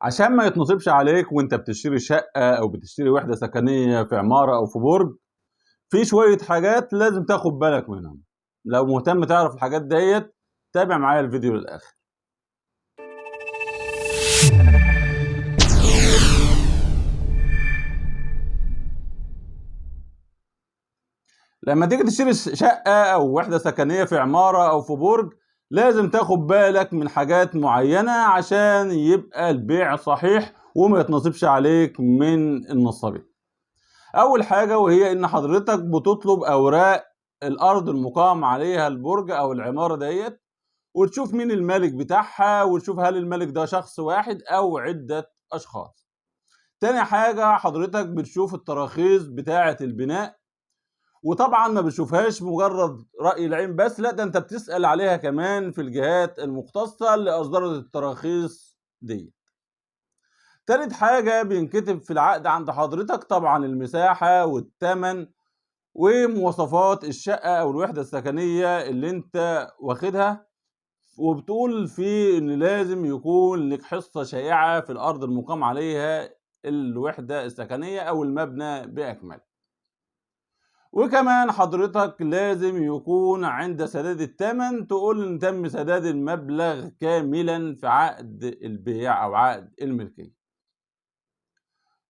عشان ما يتنصبش عليك وانت بتشتري شقة او بتشتري وحدة سكنية في عمارة او في برج، في شوية حاجات لازم تاخد بالك منهم. لو مهتم تعرف الحاجات ديت تابع معايا الفيديو للآخر. لما تيجي تشتري شقة او وحدة سكنية في عمارة او في برج لازم تاخد بالك من حاجات معينة عشان يبقى البيع صحيح وما يتنصبش عليك من النصابين. اول حاجة وهي ان حضرتك بتطلب اوراق الارض المقام عليها البرج او العمارة ديت، وتشوف مين المالك بتاعها، وتشوف هل المالك ده شخص واحد او عدة اشخاص. تاني حاجة حضرتك بتشوف التراخيص بتاعة البناء، وطبعا ما بتشوفهاش مجرد رأي العين بس، لا ده انت بتسأل عليها كمان في الجهات المختصة اللي اصدرت التراخيص دي. تالت حاجة بينكتب في العقد عند حضرتك طبعا المساحة والثمن ومواصفات الشقة او الوحدة السكنية اللي انت واخدها، وبتقول فيه ان لازم يكون لك حصة شائعة في الارض المقام عليها الوحدة السكنية او المبنى باكمله. وكمان حضرتك لازم يكون عند سداد الثمن تقول ان تم سداد المبلغ كاملا في عقد البيع او عقد الملكية.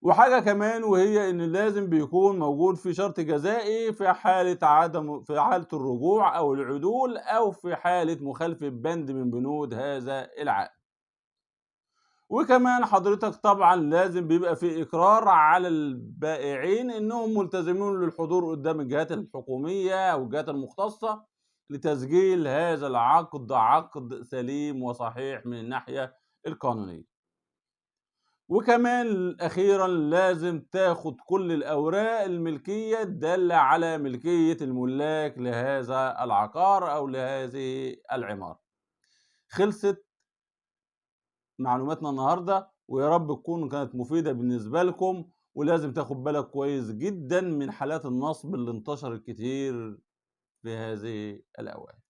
وحاجة كمان وهي ان لازم بيكون موجود في شرط جزائي في حالة عدم، في حالة الرجوع او العدول او في حالة مخالفة بند من بنود هذا العقد. وكمان حضرتك طبعا لازم بيبقى في اقرار على البائعين انهم ملتزمون للحضور قدام الجهات الحكومية او الجهات المختصة لتسجيل هذا العقد عقد سليم وصحيح من الناحية القانونية. وكمان اخيرا لازم تاخد كل الاوراق الملكية الدالة على ملكية الملاك لهذا العقار او لهذه العمارة. خلصت معلوماتنا النهارده، ويا رب تكون كانت مفيدة بالنسبة لكم. ولازم تاخد بالك كويس جدا من حالات النصب اللي انتشرت كتير في هذه الأوقات.